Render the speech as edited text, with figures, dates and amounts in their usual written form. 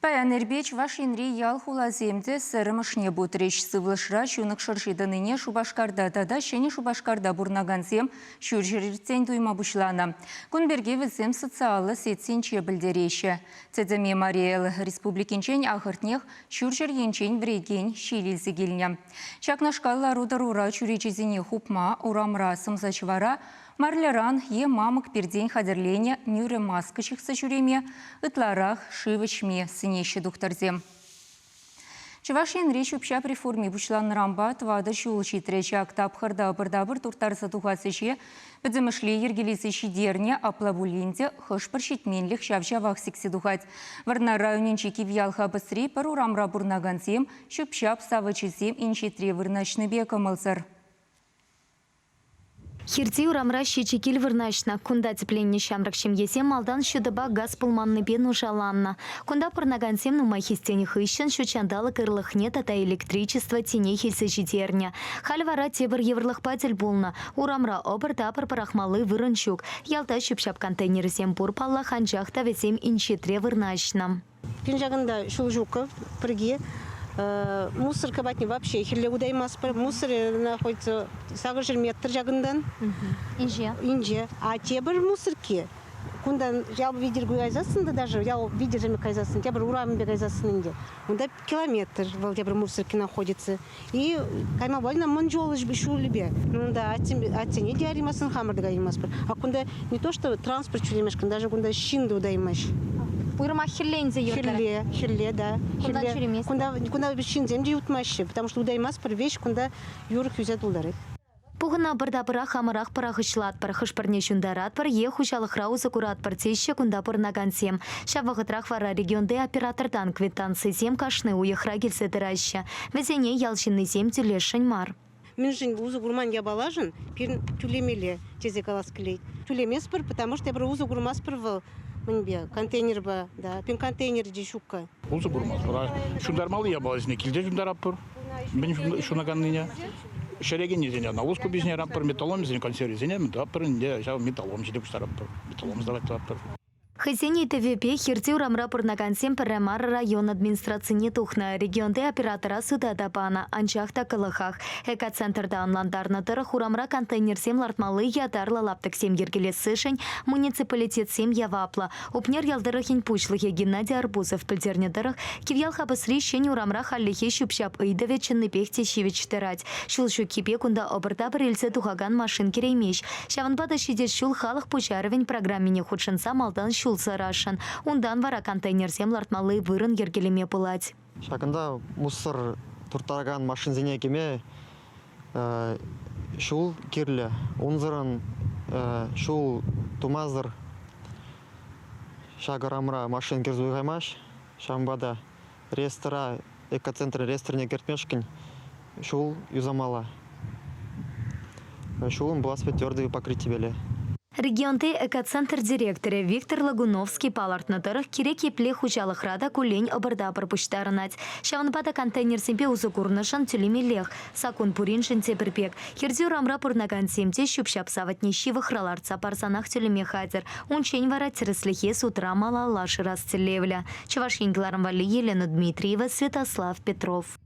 Паян ирпе Чӑваш Енри ял-хуласем те сӗрӗм ӑшне путрӗҫ. Сывлӑшра ҫунӑк шӑрши тӑнине Шупашкарта тата Ҫӗнӗ Шупашкарта пурӑнакансем ҫурҫӗр иртсен туйма пуҫланӑ. Кун пирки вӗсем социаллӑ сетьсенче пӗлтереҫҫӗ. Тӗтӗме Мари Эл Республикинчен ахӑртнех ҫурҫӗр енчен вӗрекен ҫил илсе килнӗ. Ҫакнашкал лару-тӑрура чӳречесене хупма, урамра сӑмса-ҫӑвара Марльӑран е мамӑк пиртен хатӗрленӗ нӳрӗ маска ҫыхса ҫӳреме, ытларах шыв ӗҫме сӗнеҫҫӗ тухтӑрсем. Чӑваш Енре ҫӳп-ҫап реформи пуҫланнӑранпа тӑватӑ ҫул ҫитрӗ. Ҫак тапхӑрта ӑпӑр-тапӑр турттарса тухас ӗҫе пӗтӗмӗшле йӗркелесе ҫитернӗ, апла пулин те хӑш-пӗр ҫитменлӗх ҫав-ҫавах сиксе тухать. Вӑрнар районӗнчи Кивьял Хапӑсри пӗр урамра пурӑнакансем ҫӳп-ҫап савӑчӗсем инҫетре вырнаҫнипе кӑмӑлсӑр. Хирти урамра ҫичӗ кил вырнаҫнӑ. Кунта тӗпленнӗ ҫамрӑк ҫемьесем малтан ҫутӑпа газ пулманнипе нушаланнӑ. Кунта пурӑнакансем нумай хистенӗ хыҫҫӑн ҫут ҫанталӑк ырлӑхне тата электричество тинех илсе ҫитернӗ. Халь вара тепӗр йывӑрлӑхпа тӗл пулнӑ. Урамра ӑпӑр-тапӑр пӑрахмалли вырӑн ҫук. Ялта ҫӳп-ҫап контейнерӗсем пур паллах, анчах та вӗсем инҫетре вырнаҫнӑ. Пин ҫакӑнта ҫул ҫуккӑ пӗрки. Мусорка патне вообще хӗлле утаймастпӑр. Мусор находится 800 метр ҫакӑнтан. Инҫе. Инҫе. А тепӗр мусорки кунтан ял витӗр кайсассӑн та даже ял витӗр кайсассӑн, тепӗр урамӗпе кайсассӑн ӗнтӗ. Унта километр вӑл тепӗр мусорки находится. И кайма вольно мӑн ҫулӗпе. Унта атьсене те аримастӑн, хамӑр та каймастпӑр. А кунта не то что транспорт ҫӳремешкӗн, даже кунта ҫын та утаймасть. Уйрӑмах хӗлле ӗнтӗ йывӑртарах. Хӗлле, хӗлле, да. Кунтан ҫӳремест. Кунта, кунта ҫынсем те утмаҫҫӗ, потому что утаймастпӑр веҫ, кунта юр хӳсе тултарать. Пухӑннӑ ӑпӑр-тапӑра хамӑрах пӑрахӑҫлатпӑр, хӑш-пӗрне ҫунтаратпӑр е хуҫалӑхра усӑ куратпӑр теҫҫӗ кунта пурӑнакансем. Ҫав вӑхӑтрах вара регионти оператортан квитанцисем кашни уйӑхра килсе тӑраҫҫӗ. Вӗсене ял ҫыннисем тӳлесшӗн мар. Мӗншӗн усӑ курман япалашӑн пирӗн тӳлемелле тесе калас килет. Тӳлеместпӗр, потому что эпир усӑ курмастпӑр вӑл мӗнпе, контейнерпа, да. Пирӗн контейнер те ҫуккӑ. Усӑ курмастпӑр. Ҫунтармалли япаласене килте ҫунтаратпӑр. Мӗн ҫунаканнине. Ҫӗрекеннисене навоз куписене яратпӑр, металломсене, консервисене тӑватпӑр ӗнтӗ, ҫав металлом ҫине пуҫтаратпӑр, металлом сдавать тӑватпӑр. Хӑйсен ыйтӑвӗпе Хирти урамра пурӑнакансем пӗрре мар район администрацине тухнӑ, регионти оператора суда та панӑ, анчах та кӑлӑхах. Экоцентрта ӑнлантарнӑ тӑрӑх, урамра контейнерсем лартмалли ятарлӑ лаптӑксем йӗркелессишӗн муниципалитетсем яваплӑ. Упнер ял тӑрӑхӗн пуҫлӑхӗ Геннадий Арбузов пӗлтернӗ тӑрӑх, Кивьял Хапӑсри ҫӗнӗ урамра хальлӗхе ҫӳп-ҫап ыйтӑвӗ чӑннипех те ҫивӗч тӑрать. Ҫул ҫуккипе кунта ӑпӑр-тапӑр илсе тухакан машин кӗреймест. Ҫавӑнпа та ҫитес ҫул халӑх пуҫарӑвӗн программине хутшӑнса малтан ҫул сарасшӑн. Унтан вара контейнерсем лартмалли вырӑн йӗркелеме пулать. Ҫакӑнта мусор турттаракан машинсене кӗме ҫул кирлӗ. Унсӑрӑн ҫул тумасӑр ҫак рамра машин кӗрсе тухаймасть. Ҫавӑнпа та рестора, экоцентр ресторне кӗртмешкӗн ҫул юсамалла. Ҫулӑм пулас пек твердый покрытипеле. Регионти экоцентр директорӗ Виктор Лагуновский палӑртнӑ тӑрӑх, кирек епле хуҫалӑхра та куллен ӑпӑр-тапӑр пуҫтарӑнать. Ҫавӑнпа та контейнерсемпе усӑ курнӑшӑн тӳлемеллех. Саккун пуриншӗн те пӗр пек. Хирти урамра пурӑнакансем те ҫӳп-ҫап савӑтне ҫывӑхра лартса парсанах тӳлеме хатӗр. Унччен вара тӗрӗслӗхе судра малалла шырас тӗллевлӗ. Чӑваш Ен кӑларӑм валли Елена Дмитриева, Святослав Петров.